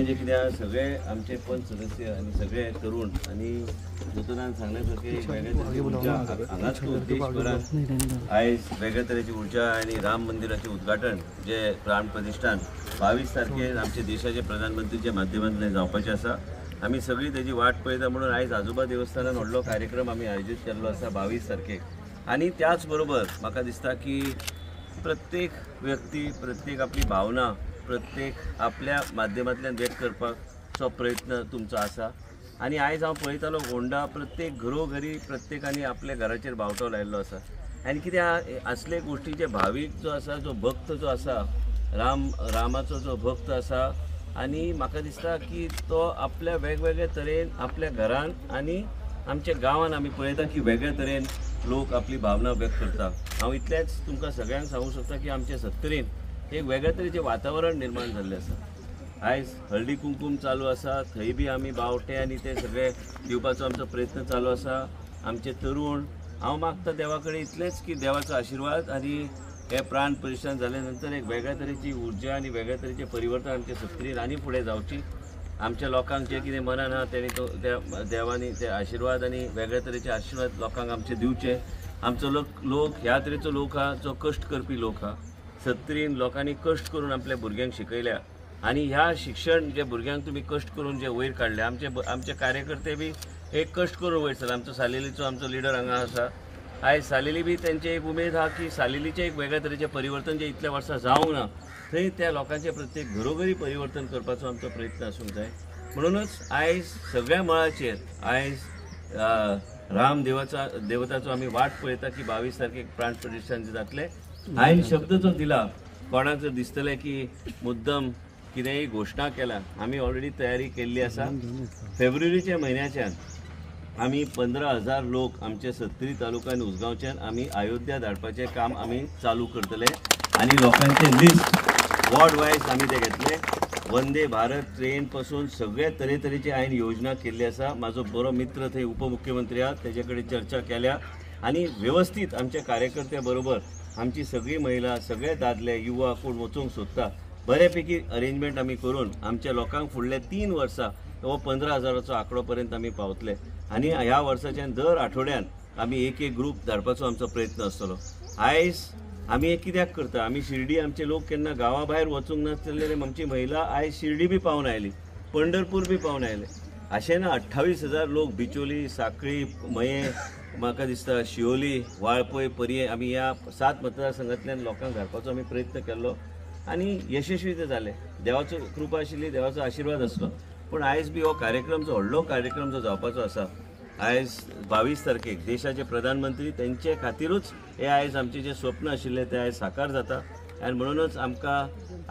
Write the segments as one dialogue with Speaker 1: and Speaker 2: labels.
Speaker 1: म्हणजे कितें सगळे आमचे पंच सदस्य आनी सगळे तरुण आनी दोतोरान सांगल्या सारकें वेगळे तरेची उर्जा हांगाच देशभरान आयज वेगळे तरेची उर्जा आनी राम मंदिराचें उद्घाटन जे प्राण प्रतिश्ठान 22 तारखेर आमच्या देशाचे प्रधानमंत्रीच्या माध्यमांतल्यान जावपाचें आसा. आमी सगळी तेजी वाट पळयता म्हणून आयज आजोबा देवस्थानान व्हडलो कार्यक्रम आमी आयोजीत केल्लो आसा 22 तारखेक. आनी त्याच बरोबर म्हाका दिसता की प्रत्येक व्यक्ती प्रत्येक आपली भावना प्रत्येक आपल्या माध्यमांतल्यान व्यक्त करपाचो प्रयत्न तुमचो आसा. आनी आयज हांव पळयतालो होंडा प्रत्येक घरोघरी प्रत्येकानी आपल्या घराचेर बावटो लायिल्लो आसा. आनी कितें असले गोश्टीचे भावीक जो आसा, जो भक्त जो आसा, रामाचो जो भक्त आसा, आनी म्हाका दिसता की तो आपल्या वेगवेगळे तरेन आपल्या घरान आनी आमच्या गांवान आमी पळयता की वेगळे तरेन लोक आपली भावना व्यक्त करता. हांव इतलेंच तुमकां सगळ्यांक सांगूंक शकता की आमच्या सत्तरीन एक वेगळे तरेचें वातावरण निर्माण जाल्लें आसा. आयज हळदी कुंकूम चालू आसा, थंय बी आमी बावटे आनी ते सगळे दिवपाचो आमचो प्रयत्न चालू आसा. आमचे तरुण हांव मागता देवा कडेन इतलेंच की देवाचो आशिर्वाद आनी हे प्राण प्रतिश्ठान जाले नंतर एक वेगळ्या तरेची उर्जा आनी वेगळ्या तरेचें परिवर्तन आमच्या सत्तरीन आनी फुडें जावची. आमच्या लोकांक जें कितें मनान आहा तेणी तो देवांनी ते आशिर्वाद आनी वेगळ्या तरेचे आशिर्वाद लोकांक आमचे दिवचे. आमचो लोक ह्या तरेचो लोक आहा जो कश्ट करपी लोक आहा. सत्तरीन लोकांनी कश्ट करून आपल्या भुरग्यांक शिकयल्या आनी ह्या शिक्षण जे भुरग्यांक तुमी कश्ट करून जे वयर काडले, आमचे कार्यकर्ते बी एक कश्ट करून वयर सरले. आमचो सालेलीचो आमचो लिडर हांगा आसा. आयज सालेली बी तेंचे एक उमेद आहा की सालेलीचें एक वेगळ्या तरेचें परिवर्तन जें इतल्या वर्सां जावंक ना थंय त्या लोकांचें प्रत्येक घरोघरी परिवर्तन करपाचो आमचो प्रयत्न आसूंक जाय. म्हणूनच आयज सगळ्या मळाचेर आयज राम देवताचो आमी वाट पळयता की 22 तारखेक प्राण प्रतिश्ठान जातलें. हांवें शब्द जो दिला कोणाक जर दिसतलें की मुद्दम कितेंय घोशणा केला, आमी ऑलरेडी तयारी केल्ली आसा. फेब्रुवारीच्या म्हयन्याच्यान आमी 15,000 लोक आमचे सत्तरी तालुका आनी उसगांवच्यान आमी अयोध्या धाडपाचें काम आमी चालू करतले आनी लोकांचे लिस्ट वॉर्ड वायज आमी ते घेतले. वंदे भारत ट्रेन पासून सगळे तरेतरेचे हांवें योजना केल्ली आसा. म्हाजो बरो मित्र थंय उपमुख्यमंत्री आहा, तेजे कडेन चर्चा केल्या आनी वेवस्थीत आमच्या कार्यकर्त्या बरोबर आमची सगळी महिला, सगळे दादले, युवा कोण वचूंक सोदता बऱ्यापैकी अरेंजमेंट आमी करून आमच्या लोकांक फुडले 3 वर्सां हो 15,000चो आंकडो पर्यंत आमी पावतले. आनी ह्या वर्साच्यान दर आठवड्यान आमी एक एक ग्रूप धाडपाचो आमचो प्रयत्न आसतलो. आयज आमी हें कित्याक करता, आमी शिर्डी आमचे लोक केन्ना गांवा भायर वचूंक नासलेले आमची महिला आयज शिर्डी बी पावन आयली, पंढरपूर बी पावन आयले. अशें ना 28,000 लोक बिचोली, साखळी, मयें, म्हाका दिसता शिवोली, वाळपय, पर्ये आमी ह्या 7 मतदारसंघांतल्यान लोकांक धाडपाचो आमी प्रयत्न केल्लो आनी यशस्वी ते जाले. देवाचो कृपा आशिल्ली, देवाचो आशिर्वाद आसलो. पूण आयज बी हो कार्यक्रम जो व्हडलो कार्यक्रम जो जावपाचो आसा आयज 22 तारखेक देशाचे प्रधानमंत्री तेंचे खातीरूच हे आयज आमचें जें स्वप्न आशिल्लें तें आयज साकार जाता. आनी म्हणूनच आमकां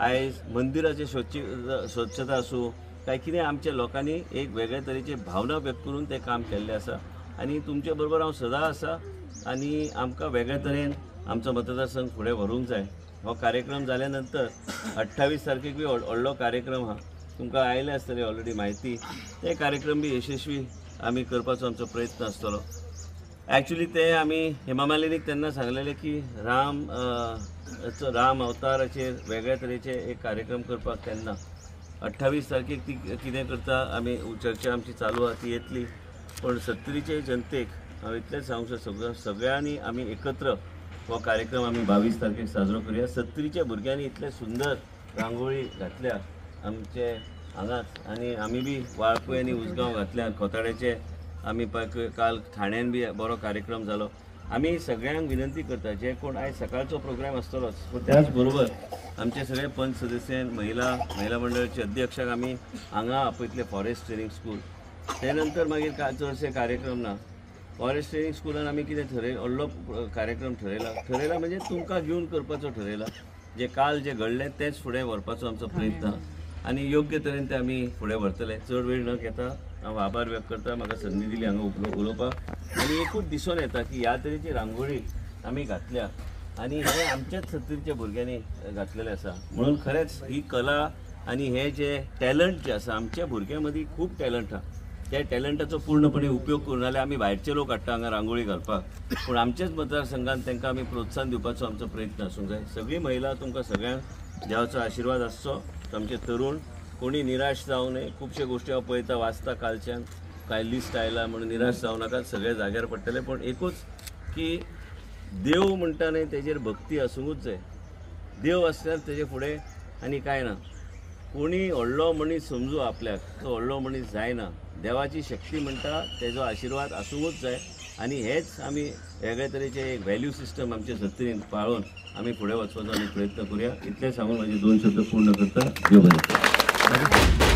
Speaker 1: आयज मंदिराचे स्वच्छता आसूं काय कितें आमच्या लोकांनी एक वेगळे तरेची भावना व्यक्त करून तें काम केल्लें आसा. आनी तुमचे बरोबर हांव सदां आसा आनी आमकां वेगळे तरेन आमचो मतदारसंघ फुडें व्हरूंक जाय. हो कार्यक्रम जाल्या नंतर 28 तारखेक बी व्हडलो कार्यक्रम आहा, तुमकां आयले आसतले ऑलरेडी म्हायती. ते कार्यक्रम बी यशस्वी आमी करपाचो आमचो प्रयत्न आसतलो. एक्चुली ते आमी हेमा मालिनीक तेन्ना सांगलेलें की राम अवताराचेर वेगळ्या तरेचे एक कार्यक्रम करपाक. तेन्ना 28 तारखेक ती कितें करता आमी चर्चा आमची चालू आहा, ती येतली. पण सत्तरीचे जनतेक हांव इतलेंच सांगूंक शकता, सगळ्यांनी आमी एकत्र हो कार्यक्रम आमी 22 तारखेक साजरो करुया. सत्तरीच्या भुरग्यांनी इतले सुंदर रांगोळी घातल्या आमचे हांगाच आनी आमी बी वाळपय आनी उसगांव घातल्या. खोताड्याचे आमी काल ठाण्यान बी बरो कार्यक्रम जालो. आमी सगळ्यांक विनंती करता जे कोण आयज सकाळचो प्रोग्राम आसतलोच, पूण त्याच बरोबर आमचे सगळे पंच सदस्य, महिला मंडळाचे अध्यक्षांक आमी हांगा आपयतले फॉरेस्ट ट्रेनिंग स्कूल. ते नंतर मागीर चडशे कार्यक्रम ना. फॉरेस्ट ट्रेनिंग स्कुलान आमी कितें थरय व्हडलो कार्यक्रम ठरयला म्हणजे तुमकां घेवन करपाचो ठरयला. जे काल जे घडलें तेंच फुडें व्हरपाचो आमचो प्रयत्न आनी योग्य तरेन ते आमी फुडें व्हरतले. चड वेळ न घेता हांव आभार व्यक्त करता, म्हाका संदी दिली हांगा उलोवपाक. आनी एकूच दिसून येता की ह्या तरेची रांगोळी आमी घातल्या आनी हे आमच्याच सत्तरीच्या भुरग्यांनी घातलेलें आसा. म्हणून खरेंच ही कला आनी हे जे टॅलंट जे आसा आमच्या भुरग्यां मदीं खूब टॅलंट आहा, त्या टॅलंटाचो पूर्णपणे उपयोग करून जाल्यार आमी भायरचे लोक हाडटा हांगा रांगोळी घालपाक, पूण आमच्याच मतदारसंघान तांकां आमी प्रोत्साहन दिवपाचो आमचो प्रयत्न आसूंक जाय. सगळी महिला तुमकां सगळ्यांक देवाचो आशिर्वाद आसचो. आमचे तरुण कोणी निराश जावं नये. खुबशे गोश्टी हांव पळयता, वाचता, कालच्यान कांय लिस्ट आयला म्हणून निराश जावं नाका, सगळे जाग्यार पडटले. पूण एकूच की देव म्हणटा न्ही तेजेर भक्ती आसूंकूच जाय. देव आसल्यार तेजे फुडें आनी कांय ना. कोणी व्हडलो मनीस समजू आपल्याक, तो व्हडलो मनीस जायना. देवाची शक्ती म्हणटा तेजो आशिर्वाद आसूंकूच जाय. आनी हेच आमी वेगळे तरेचे एक व्हॅल्यू सिस्टम आमचे सत्तरीन पाळून आमी फुडें वचपाचो आमी प्रयत्न करूया. इतलें सांगून म्हाजे 2 शब्द पूर्ण करता. देव बरें.